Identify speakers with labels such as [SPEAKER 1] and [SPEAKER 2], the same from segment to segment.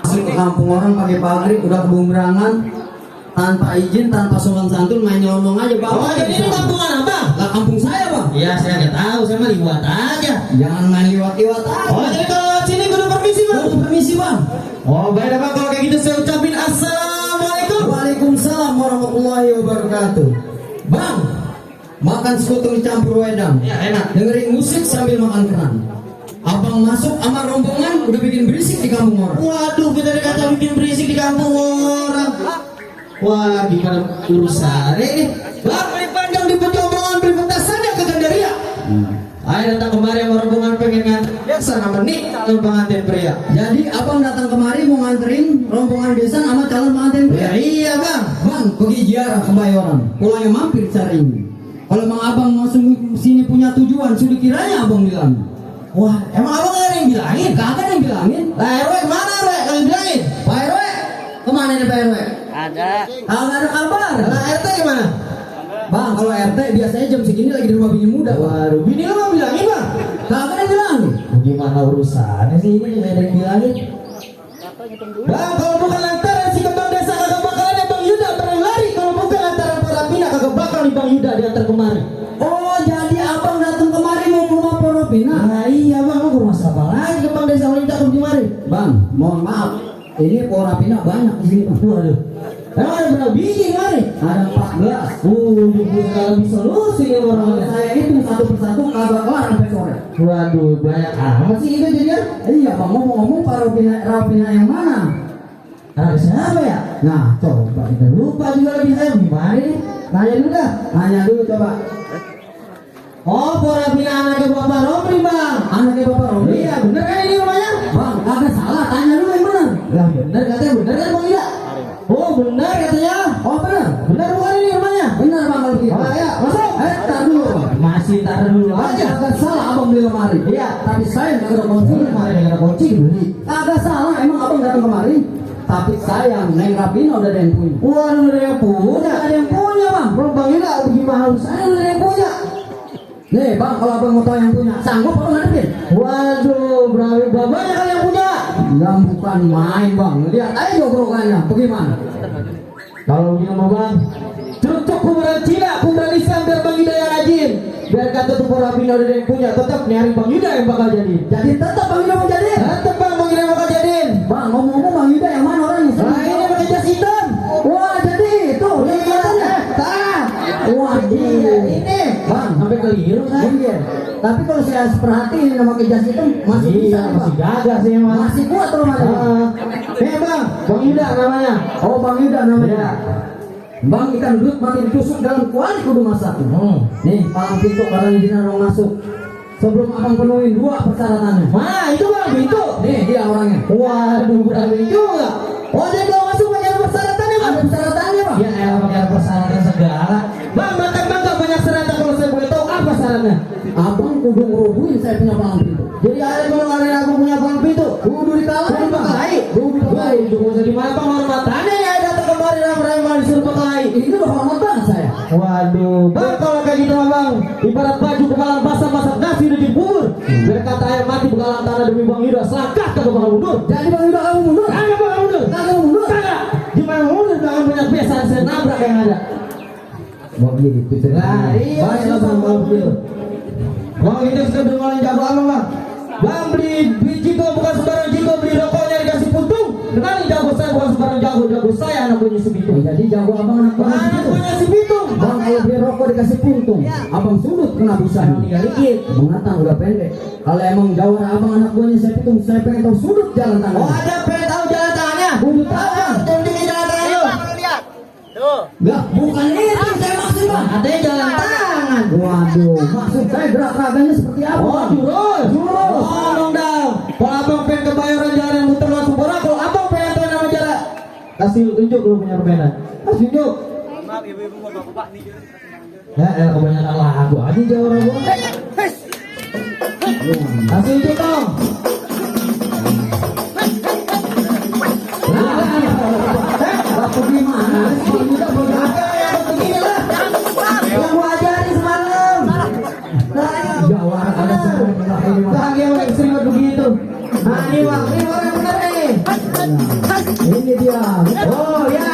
[SPEAKER 1] Masuk ke kampung orang pakai pabrik udah kebumerangan tanpa izin, tanpa sopan santun, main nyelonong aja bang.
[SPEAKER 2] Oh jadi ini kampungan apa?
[SPEAKER 1] Lah kampung saya bang.
[SPEAKER 2] Iya saya nggak tahu, saya mah liwat aja.
[SPEAKER 1] Jangan main liwat-liwat aja.
[SPEAKER 2] Oh jadi kalau sini kudu permisi bang?
[SPEAKER 1] Kudu permisi bang.
[SPEAKER 2] Oh baik bang, kalau kayak gitu saya ucapin assalamualaikum.
[SPEAKER 1] Waalaikumsalam warahmatullahi wabarakatuh. Bang, makan sekutu dicampur wedang.
[SPEAKER 2] Ya enak.
[SPEAKER 1] Dengerin musik sambil makan kerang. Abang masuk sama rombongan udah bikin berisik di kampung orang.
[SPEAKER 2] Waduh, kita dikata bikin berisik di kampung orang. Wah, gimana urusan ini? Bang, paling panjang di percobaan berpetasannya ke Gandaria. Ayo datang kemari sama rombongan pengen nganter desa nama nih calon pengantin pria.
[SPEAKER 1] Jadi abang datang kemari mau nganterin rombongan desa sama calon pengantin pria.
[SPEAKER 2] Ya iya bang.
[SPEAKER 1] Bang, pergi ziarah ke Bayoran. Pulangnya mampir cari ini. Kalau emang abang mau sini punya tujuan, sudah kiranya abang bilang.
[SPEAKER 2] Wah, emang abang gak ada yang bilangin?
[SPEAKER 1] Kagak ada yang bilangin.
[SPEAKER 2] Lah RW kemana RW? Kalian bilangin?
[SPEAKER 1] Pak RW, kemana nih Pak RW?
[SPEAKER 3] Ada.
[SPEAKER 1] Kagak ada kabar.
[SPEAKER 2] Lah RT gimana?
[SPEAKER 1] Bang, kalau RT biasanya jam segini lagi di rumah bini muda.
[SPEAKER 2] Waduh, bini lu gak bilangin bang?
[SPEAKER 1] Kagak ada yang bilangin.
[SPEAKER 2] Gimana urusannya sih ini gak ada yang bilangin? Bang, kalau bukan lantaran si kembang desa kagak bakalan ada Bang Yuda pernah lari. Kalau bukan lantaran Porapina kagak bakal nih Bang Yuda diantar kemari.
[SPEAKER 1] Oh, jadi abang datang kemari mau ke rumah Porapina.
[SPEAKER 2] Nah iya bang, aku rumah siapa lagi kembang desa kalau minta pergi kemari?
[SPEAKER 1] Bang, mohon maaf. Ini Porapina banyak di sini bang.
[SPEAKER 2] Waduh, emang ada berapa biji kemari?
[SPEAKER 1] Ada 14.
[SPEAKER 2] Kalau bisa solusi nih orang-orang.
[SPEAKER 1] Saya hitung satu persatu kagak kelar sampai sore.
[SPEAKER 2] Waduh, banyak amat sih itu jadinya.
[SPEAKER 1] Iya bang, ngomong-ngomong Porapina yang mana?
[SPEAKER 2] Ada siapa ya?
[SPEAKER 1] Nah, coba
[SPEAKER 2] Kita lupa juga lagi saya gimana nih? Nanya dulu dah.
[SPEAKER 1] nanya dulu coba.
[SPEAKER 2] Oh, Porapina anaknya Bapak Romli bang.
[SPEAKER 1] Anaknya Bapak Romli.
[SPEAKER 2] Iya, bener kan ini rumahnya?
[SPEAKER 1] Bang, kagak salah, tanya dulu yang benar.
[SPEAKER 2] Lah bener katanya, bener kan Bang Ida? Oh bener katanya.
[SPEAKER 1] Oh benar.
[SPEAKER 2] Bener bukan ini rumahnya?
[SPEAKER 1] Benar bang kalau begitu.
[SPEAKER 2] Oh ya, masuk.
[SPEAKER 1] Tar dulu.
[SPEAKER 2] Masih tar dulu aja.
[SPEAKER 1] Kagak salah abang beli lemari.
[SPEAKER 2] Iya.
[SPEAKER 1] Tapi saya kagak ada kunci.
[SPEAKER 2] Kemarin yang ada kunci beli.
[SPEAKER 1] Kagak salah, emang abang datang kemari. Tapi sayang, Neng Rapina udah ada yang punya.
[SPEAKER 2] Waduh, ada yang punya.
[SPEAKER 1] Ada yang punya bang.
[SPEAKER 2] Belum Bang Ida gimana harusnya ada yang punya?
[SPEAKER 1] Nih bang, kalau abang mau tahu yang punya, sanggup abang ngadepin?
[SPEAKER 2] Waduh, berapa banyak kali yang punya?
[SPEAKER 1] Yang bukan main bang. Lihat aja jobrokannya, bagaimana?
[SPEAKER 2] Kalau dia mau bang, cucuk kuburan Cina, kuburan Islam biar Bang Ida yang rajin. Biar kata tuh Porapina udah ada yang punya, tetap nyari Bang Ida yang bakal jadi.
[SPEAKER 1] Jadi tetap bang Yuda mau jadi.
[SPEAKER 2] Tetap Bang Ida yang bakal jadiin.
[SPEAKER 1] Bang, ngomong-ngomong bang Yuda yang mana orangnya?
[SPEAKER 2] Nah ini pakai jas hitam.
[SPEAKER 1] Wah jadi itu. Yang kelihatannya. Wah
[SPEAKER 2] Iya ini.
[SPEAKER 1] Bang,
[SPEAKER 2] Sampai keliru saya.
[SPEAKER 1] iya. Tapi kalau saya perhatiin nama kejas itu masih bisa,
[SPEAKER 2] Iya, masih
[SPEAKER 1] bang.
[SPEAKER 2] gagah sih emang.
[SPEAKER 1] Masih kuat tuh mas.
[SPEAKER 2] Bang, Bang Yuda namanya.
[SPEAKER 1] Oh bang Yuda namanya.
[SPEAKER 2] Iya.
[SPEAKER 1] Bang ikan belut mati ditusuk dalam kuali kudu masak. Nih palang pintu karena izin orang masuk. Sebelum abang penuhin 2 persyaratannya.
[SPEAKER 2] Nah itu bang, itu.
[SPEAKER 1] Nih dia orangnya.
[SPEAKER 2] Waduh, berani juga. Oh dia kalau masuk banyak persyaratannya bang.
[SPEAKER 1] Ada persyaratannya bang.
[SPEAKER 2] Ya elah pakai persyaratan segala. Bang, bang banyak syaratnya kalau saya boleh tahu apa syaratnya?
[SPEAKER 1] Abang kudu ngerubuhin saya punya palang pintu.
[SPEAKER 2] Jadi ada kalau ada aku punya palang pintu.
[SPEAKER 1] Kudu dikalahin
[SPEAKER 2] Kudu
[SPEAKER 1] bang.
[SPEAKER 2] berkelahi.
[SPEAKER 1] Kudu dikalahin.
[SPEAKER 2] Itu usah di mana penghormatannya ya datang kemari ramai-ramai disuruh berkelahi.
[SPEAKER 1] Ini udah hormat banget saya.
[SPEAKER 2] Waduh, bang kalau kayak gitu bang, ibarat baju bekalan basah masak nasi udah dibubur. Berkata air mati bekalan tanah demi Bang Yuda, selangkah kagak bakal mundur.
[SPEAKER 1] Jadi bang Yuda kamu mundur.
[SPEAKER 2] Kagak bakal mundur.
[SPEAKER 1] Kagak mundur.
[SPEAKER 2] Kagak. Gimana mundur? Jangan banyak biasaan saya nabrak yang ada.
[SPEAKER 1] Begitu
[SPEAKER 2] Nah, iya,
[SPEAKER 1] baiklah bang
[SPEAKER 2] susah,
[SPEAKER 1] kalau begitu.
[SPEAKER 2] Bang itu sudah bermain jago abang bang. Bang beli jiko bukan sembarang jiko, beli rokoknya dikasih puntung. Kenali jago saya bukan sembarang jago saya anak punya si Bitung.
[SPEAKER 1] Jadi jago abang anak buahnya si
[SPEAKER 2] Anak
[SPEAKER 1] Pitung.
[SPEAKER 2] punya si Bitung.
[SPEAKER 1] Bang kalau beli rokok dikasih puntung, abang sudut kena bisa.
[SPEAKER 2] Tiga dikit.
[SPEAKER 1] Mengatang udah pendek. Kalau emang jawara abang anak buahnya saya Pitung, saya pengen tahu sudut jalan tangan.
[SPEAKER 2] Oh ada pengen tahu jalan tangannya?
[SPEAKER 1] Sudut abang.
[SPEAKER 2] Tunjukin jalan tangan lu.
[SPEAKER 1] Gak, bukan itu saya maksud bang.
[SPEAKER 2] Katanya jalan tangan.
[SPEAKER 1] Waduh, maksud saya gerak raganya seperti apa?
[SPEAKER 2] Oh jurus.
[SPEAKER 1] Jurus.
[SPEAKER 2] Ngomong dong. Kalau abang pengen kebayoran jalan yang muter masuk bola, kalau abang pengen tahu nama jalan, kasih tunjuk dulu punya permainan. Kasih tunjuk.
[SPEAKER 3] Maaf ibu-ibu bapak-bapak nih.
[SPEAKER 2] Ya, kebanyakan lagu aja jawara gua. Kasih tunjuk dong.
[SPEAKER 1] Aku gimana? Kalau tidak berjaga ya begini lah. Yang gua ajarin semalam. Jawara ada satu ini mah.
[SPEAKER 2] Lagi yang sering begitu. Nah, ini bang, ini orang yang benar nih.
[SPEAKER 1] Ini dia.
[SPEAKER 2] Oh ya.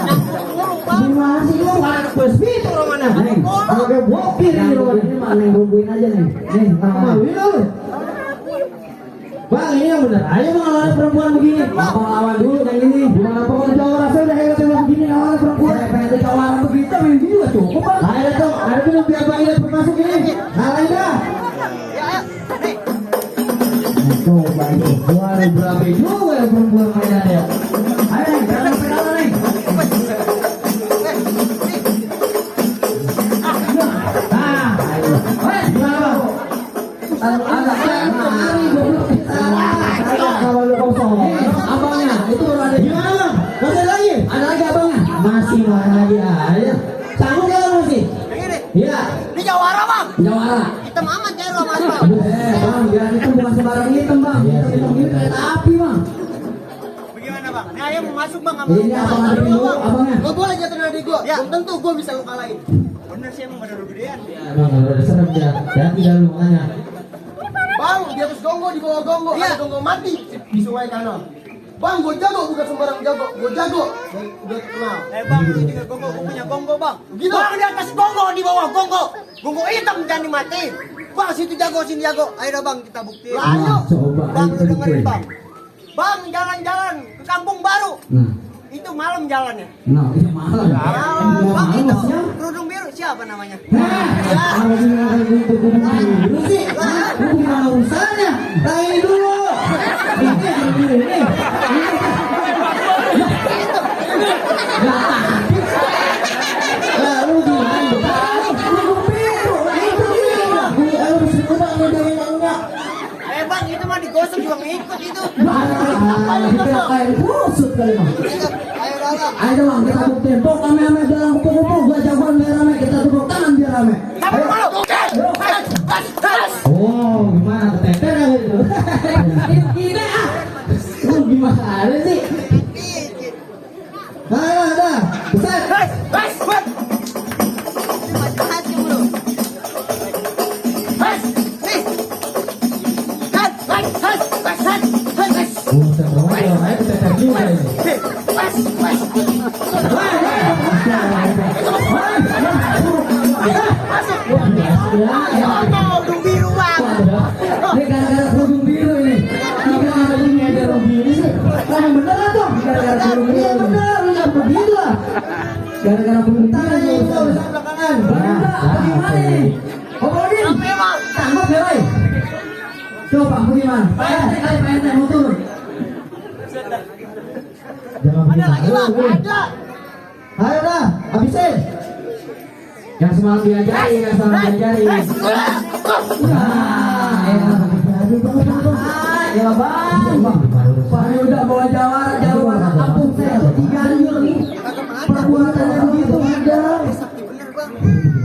[SPEAKER 1] Gimana sih lu?
[SPEAKER 2] Anak bus itu orang mana?
[SPEAKER 1] Neng,
[SPEAKER 2] Kalau kayak bokir ini orang.
[SPEAKER 1] ini mah neng bumbuin aja neng. Neng,
[SPEAKER 2] Mau ini lu. Bang, ini yang benar. Ayo bang, lawan perempuan begini.
[SPEAKER 1] Apa lawan dulu neng ini?
[SPEAKER 2] Gimana pokoknya jawara saya udah hebat hebat begini lawan perempuan.
[SPEAKER 1] Saya pengen jawara begitu, main juga cukup bang.
[SPEAKER 2] Ayo tuh, ada tuh biar bang lihat masuk ini. Salah dah.
[SPEAKER 1] Coba ini.
[SPEAKER 2] Suara berapa juga ya perempuan mainannya.
[SPEAKER 1] Ayo neng, jangan pedal neng.
[SPEAKER 2] Nah, ayo. Gimana bang?
[SPEAKER 1] Ada hari goblok kita.
[SPEAKER 2] Kalau lu kosong.
[SPEAKER 1] Abangnya itu baru ada.
[SPEAKER 2] Gimana bang? Masih lagi?
[SPEAKER 1] Ada lagi abangnya.
[SPEAKER 2] Masih lagi aja. Sanggup nggak lu masih?
[SPEAKER 3] Ini
[SPEAKER 2] Iya.
[SPEAKER 3] ini jawara bang.
[SPEAKER 1] Jawara.
[SPEAKER 3] Hitam amat ya lo mas bang.
[SPEAKER 1] Bang, biar itu bukan sembarang hitam bang. Hitam ini kereta api bang.
[SPEAKER 3] Bagaimana bang? Ini ayam mau masuk bang.
[SPEAKER 1] Ini abang ada dulu abangnya.
[SPEAKER 3] Gak boleh jatuh dari gue. Ya. Belum tentu gue bisa lu kalahin. Bener sih emang bener gedean.
[SPEAKER 2] Emang udah serem ya. Dan tidak lu makanya.
[SPEAKER 3] Bang, di atas gongo, di bawah gongo, ada gongo mati di sungai kanan. Bang, gue jago bukan sembarang jago, gue jago. Udah kenal.
[SPEAKER 4] Bang, itu juga gongo, gue punya gongo bang.
[SPEAKER 3] Begitu.
[SPEAKER 4] Bang, di atas gongo, di bawah gongo. Gongo hitam jangan dimatiin. Bang, situ jago, sini jago. Ayo dah bang, kita buktiin.
[SPEAKER 3] Lah, ayo.
[SPEAKER 1] Coba
[SPEAKER 4] Bang,
[SPEAKER 1] ayo
[SPEAKER 4] lu dengerin
[SPEAKER 1] kita
[SPEAKER 4] bang. Bang, jalan-jalan ke kampung baru.
[SPEAKER 1] Nah,
[SPEAKER 4] Itu malam jalannya.
[SPEAKER 1] nah ini malam.
[SPEAKER 4] Bang, itu
[SPEAKER 1] Malamnya.
[SPEAKER 4] kerudung biru siapa namanya?
[SPEAKER 1] Kalau bilang itu dulu sih, lu gimana urusannya? Nah ini dulu. Ini. Lalu gimana? Lu biru, nah itu dia. Gue harus coba ngedain enggak.
[SPEAKER 4] Bang, itu mah digosok juga ngikut itu.
[SPEAKER 1] Kita kayak busuk kali mah.
[SPEAKER 4] Ayo dah bang.
[SPEAKER 1] Ayo bang, kita buktiin. Pok ame-ame dalam kupu-kupu, gua jagoan biar rame. Kita tepuk tangan biar rame.
[SPEAKER 4] Kamu malu?
[SPEAKER 2] Oh, gimana keteter ya itu?
[SPEAKER 1] Ini ah. Lu gimana sih?
[SPEAKER 2] Nah, dah. Besar.
[SPEAKER 4] Hati bro.
[SPEAKER 2] Buset, ayo keteter juga ini.
[SPEAKER 4] Kerudung biru bang.
[SPEAKER 1] Ini gara-gara kerudung biru ini. Tapi ada ini ada kerudung biru sih. Lah yang bener lah tuh. Gara-gara kerudung biru. Iya bener, lu jangan begitu lah. Gara-gara kerudung biru.
[SPEAKER 2] Belakangan.
[SPEAKER 1] Bagaimana ini? Obrolin. Sanggup ya, Roy? Coba bagaimana? Pak RT mau turun.
[SPEAKER 2] Jangan
[SPEAKER 3] Ada lagi bang,
[SPEAKER 2] begitu.
[SPEAKER 3] ada.
[SPEAKER 2] Ayo dah, habisin. Yang semalam diajarin, yang semalam diajarin.
[SPEAKER 1] Nah, ya bang. Pak udah bawa jawara kampung saya tuh diganjur nih. Perbuatannya begitu ada.
[SPEAKER 4] Bener bang.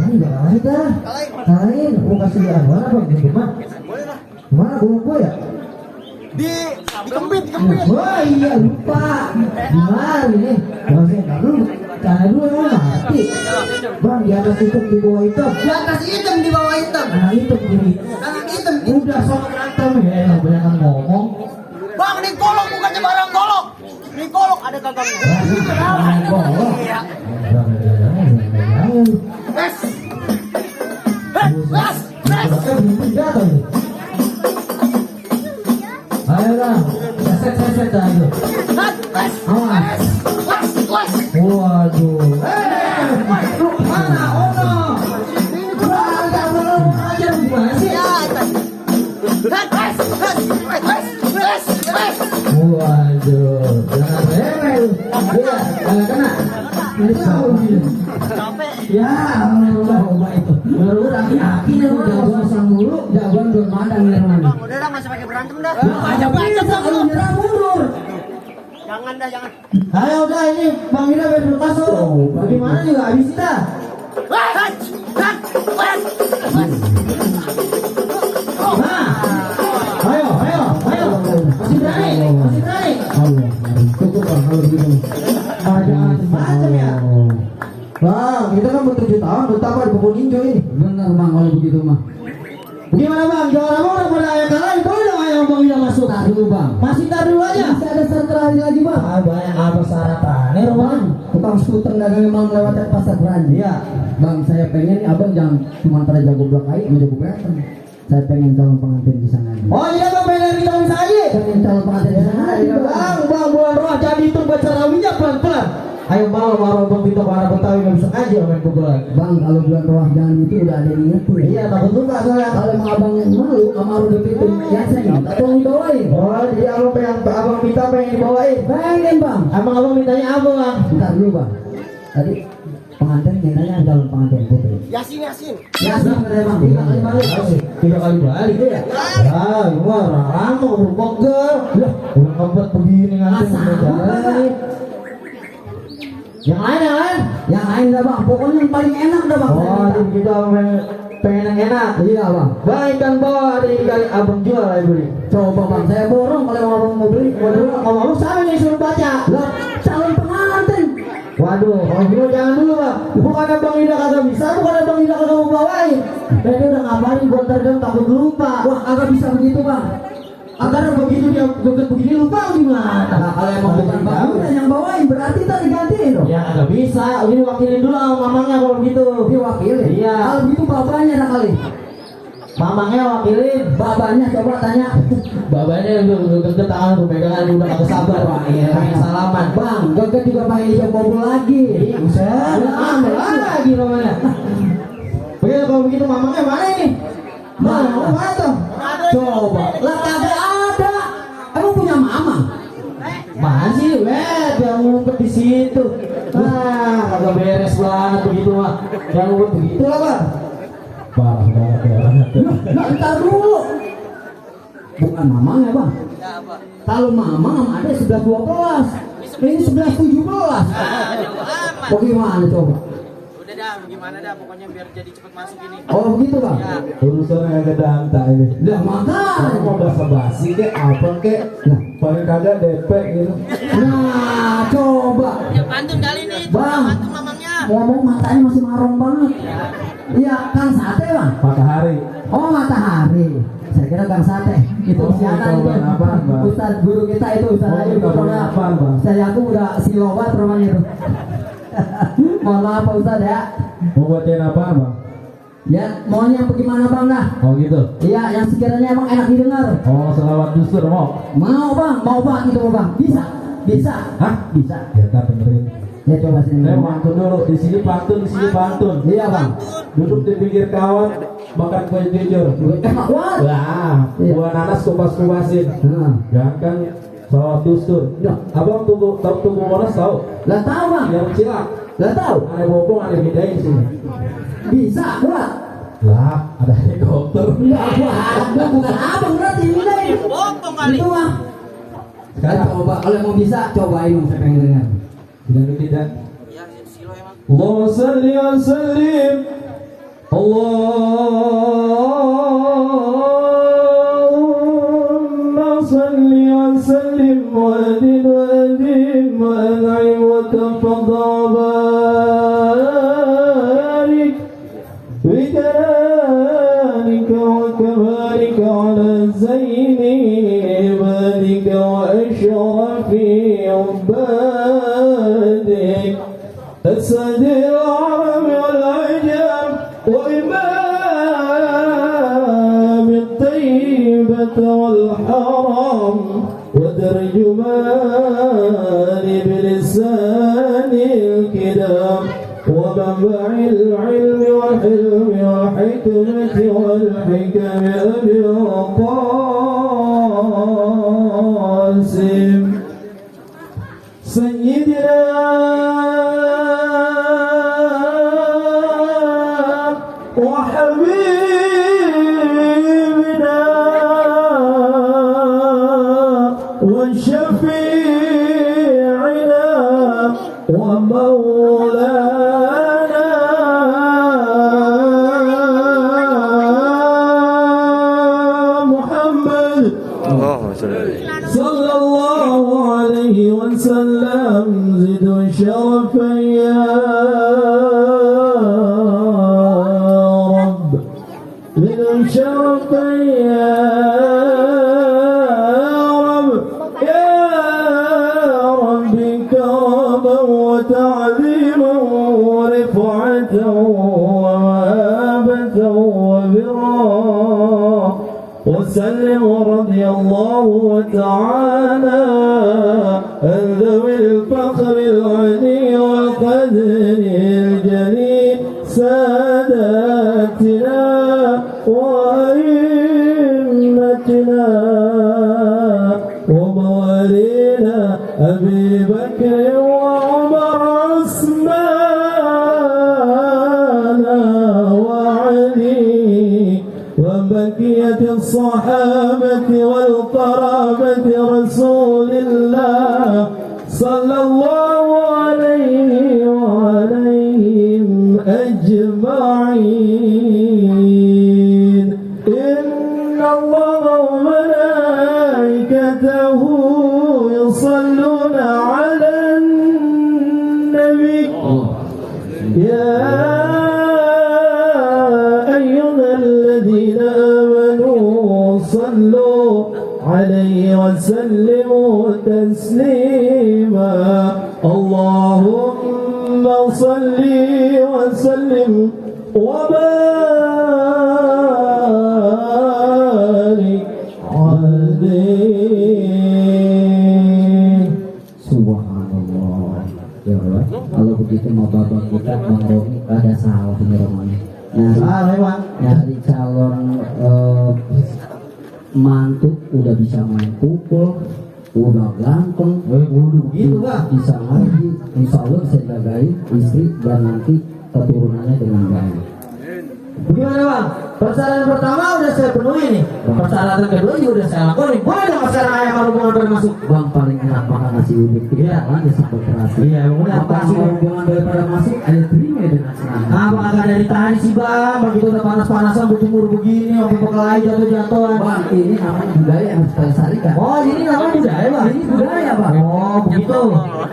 [SPEAKER 2] Gimana kita? Kalahin, mau kasih lihat mana bang? Di rumah? Mana gue ya?
[SPEAKER 3] Dikembit.
[SPEAKER 2] Wah iya lupa. Gimana ini? Kalau saya dulu, karena dulu emang mati. Bang di atas itu di bawah itu.
[SPEAKER 3] Di atas hitam, di bawah hitam.
[SPEAKER 2] Anak itu kiri.
[SPEAKER 3] Kanan hitam.
[SPEAKER 2] Udah soal berantem ya, banyak yang ngomong.
[SPEAKER 4] Bang, ini golok bukan sembarang golok. Ini golok ada gagangnya. Iya.
[SPEAKER 3] Wes.
[SPEAKER 2] meleset dah itu. Awas. Waduh. Lu mana? Oh no. Ini kurang ajar gimana sih? Waduh, jangan rewel. Iya, jangan kena. Ini tahu dia. Ya Allah, obat itu. Baru aki-aki nih jagoan sang mulu, jagoan belum madang nih mana.
[SPEAKER 4] Udah dah, masih pakai berantem dah.
[SPEAKER 1] Aja baca kalau nyerang mundur.
[SPEAKER 4] Jangan dah, jangan.
[SPEAKER 2] Ayo udah ini Bang Ida berlepas tuh. Bagaimana juga habis kita? Nah, ayo. Masih berani. Allah, cukup Bang kalau begitu. Ada macam ya. Bang, kita kan ber-7 tahun betapa di pokok ninjo ini. Benar Bang kalau begitu mah. Bagaimana Bang? Juara mau udah pada ayam kalah, boleh dong ayam Bang Ida masuk. Tar dulu Bang. Masih tar dulu aja. Masih ada syarat lagi Bang. Banyak apa syaratannya Bang? Tukang skuter dagang memang melewati pasar Beranji. Iya. Bang, saya pengen abang jangan cuma pada jago blok aja, mau jago berantem. Saya pengen calon pengantin di sana aja. Oh iya Bang, pengen kita bisa aja. Pengen calon pengantin di sana aja. Bang, bulan roh jadi itu baca rawinya pelan-pelan. Ayo bawa Bang Vito para Betawi nggak bisa aja main pukulan. Bang, kalau bulan roh jangan itu udah ada yang ngerti. Iya, takut lupa soalnya. Kalau emang abang yang malu sama udah itu biasanya tolong dibawain. Oh, jadi abang minta pengen dibawain. Pengen Bang. Abang mintanya apa Bang? Bentar dulu Bang. Tadi pengantin mintanya calon pengantin putri.
[SPEAKER 4] Yasin.
[SPEAKER 2] Yasin katanya Bang. 3 kali balik. 3 kali balik ya. Ah, gua orang mau pegel. Lah, udah ngebet begini ngantin udah jalan. Yang lain dah Bang, pokoknya yang paling enak dah Bang. Oh, jadi kita pengen yang enak. Iya Bang. Baik kan bawa dari kali abang jual aja beli. Coba Bang, saya borong kalau abang mau beli. Waduh, ngomong sama nih suruh baca. Lah, calon pengantin. Waduh, kalau gitu jangan dulu Bang. Bukan Bang Ida kagak bisa, bukan Bang Ida kagak mau bawain. Dia udah ngabarin buat terjun takut lupa. Wah, kagak bisa begitu Bang. Agar begitu dia joget begini lupa gimana? Nah, kalau emang bukan Bang Ida yang bawain berarti tadi gantiin dong. Ya nggak bisa, ini wakilin dulu sama mamangnya kalau begitu. Dia wakilin? Iya. Kalau begitu babanya ada kali. Mamangnya wakilin, babanya coba tanya. Babanya udah geget tangan tuh pegangan udah kagak sabar Pak. Iya, pengen salaman. Bang, geget juga pengen coba lagi. Buset, ambil lagi namanya. Begitu kalau begitu mamangnya mana ini? Mana tuh? Coba, lah kagak ada. Emang punya mama? Masih, yang ngumpet di situ. Kagak beres banget begitu mah. Yang ngumpet begitu lah Bang. Ntar dulu. Bukan mamangnya Bang. Kalau mamang sama adek 11-12. Ini 11-17. Bagaimana coba?
[SPEAKER 4] Gimana dah, pokoknya biar jadi cepet masuk ini.
[SPEAKER 2] Oh begitu Bang?
[SPEAKER 4] Ya.
[SPEAKER 2] Urusannya agak danta ini. Lah makanya mau basa-basi kek apa kek. Nah paling kagak DP gitu. Nah coba.
[SPEAKER 4] Ya pantun kali nih,
[SPEAKER 2] Bang,
[SPEAKER 4] pantun mamangnya.
[SPEAKER 2] ngomong matanya masih marong banget. Iya, Kang Sate Bang. Matahari. Oh matahari. Saya kira Kang Sate. Itu siapa itu? Ustaz guru kita itu Ustaz Ayu. Saya aku udah silobat rumahnya itu. Mohon maaf Pak Ustaz ya. Mau buatin apa Bang? Ya, maunya bagaimana Bang dah? Oh gitu? Iya, yang sekiranya emang enak didengar. Oh, selawat dusur mau? Mau Bang, mau Bang itu Bang. Bisa? Bisa? Hah? Bisa? Ya, kita dengerin. Ya coba sini. Saya pantun dulu, di sini pantun. Iya Bang. Duduk di pinggir kawan, makan kue jujur. Wah. Buah nanas kupas-kupasin. Jangan kan salawat dusur. Abang tunggu monas tahu? Lah tahu Bang. Yang cilak. Lah tahu. Ada bopong, ada bedain sini. Bisa, buat. Lah, ada helikopter. Enggak, bukan abang berarti bedain.
[SPEAKER 4] Bopong kali.
[SPEAKER 2] Itu Bang. Sekarang coba, kalau mau bisa cobain Bang, saya pengen dengar. Tidak.
[SPEAKER 4] Ya, silo emang.
[SPEAKER 2] Allahumma salli wa sallim. Allahumma salli wa sallim wa adin wa an'im wa tafadhal barik bi karamika wa kamalika ala zayni ibadika wa ashrafi عبادك أسد العرب والعجم وإمام الطيبة والحرم ودري ترجمان بلسان الكلام ومنبع العلم والحلم والحكمة والحكم أبي القاسم سيدنا وحبيبنا وشفيعنا ومولانا محمد صلى الله عليه وسلم زد شرفا يا رب زد شرفا يا رب يا رب كرما وتعظيما ورفعة ومهابة وبرا وسلم رضي الله تعالى عن ذوي الفخر الغني والقدر الجليل ساداتنا وأئمتنا وموالينا أبي بكر وعمر عثمان وعلي وبقية الصحابة والقرابة رسول الله صلى الله عليه وعليهم أجمعين إن الله وملائكته يصلون على النبي يا أيها الذين آمنوا صلوا عليه وسلموا تسليما اللهم صل وسلم وبارك عليه.
[SPEAKER 1] Subhanallah. Ya Allah. Kalau begitu mau bapak kita Bang Romi ada salah penyeramannya. Nyari calon mantu udah bisa main pukul, udah ganteng,
[SPEAKER 2] gitu, Bang.
[SPEAKER 1] bisa ngaji, insya Allah bisa jagain istri dan nanti keturunannya dengan baik.
[SPEAKER 2] Gimana Bang? Persyaratan pertama udah saya penuhi nih. Persyaratan kedua juga udah saya lakuin. Boleh dong sekarang ayah kalau hubungan bermasuk?
[SPEAKER 1] Bang paling enak makan nasi uduk kita kan ya sampai terasa.
[SPEAKER 2] Iya, udah pasti
[SPEAKER 1] hubungan daripada masuk ada terima dengan senang.
[SPEAKER 2] Bang agak dari tadi sih Bang, begitu udah panas-panasan berjemur begini, sampai bekal jatuh-jatuhan.
[SPEAKER 1] Bang ini namanya budaya yang harus kita lestarikan.
[SPEAKER 2] Oh, ini namanya budaya Bang?
[SPEAKER 1] Ini budaya Bang.
[SPEAKER 2] Oh, begitu.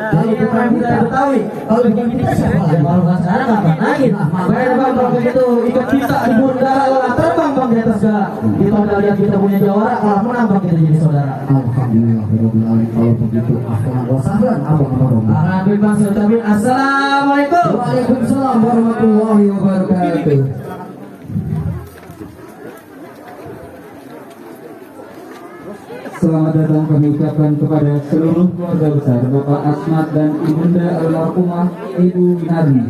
[SPEAKER 2] Jadi bukan budaya Betawi.
[SPEAKER 1] Kalau bukan kita siapa lagi?
[SPEAKER 2] Kalau nggak sekarang nggak lagi. Makanya Bang kalau begitu ikut kita di Bundara terbang Bang di atas gak. Kita udah lihat kita punya jawara, kalau menang Bang kita jadi saudara.
[SPEAKER 1] Alhamdulillah, kalau begitu ahlan wa sahlan abang-abang.
[SPEAKER 2] Alhamdulillah Bang, saya ucapin assalamualaikum.
[SPEAKER 1] Waalaikumsalam warahmatullahi wabarakatuh.
[SPEAKER 5] Selamat datang kami ucapkan kepada seluruh keluarga besar Bapak Asmat dan Ibunda almarhumah Ibu Nabi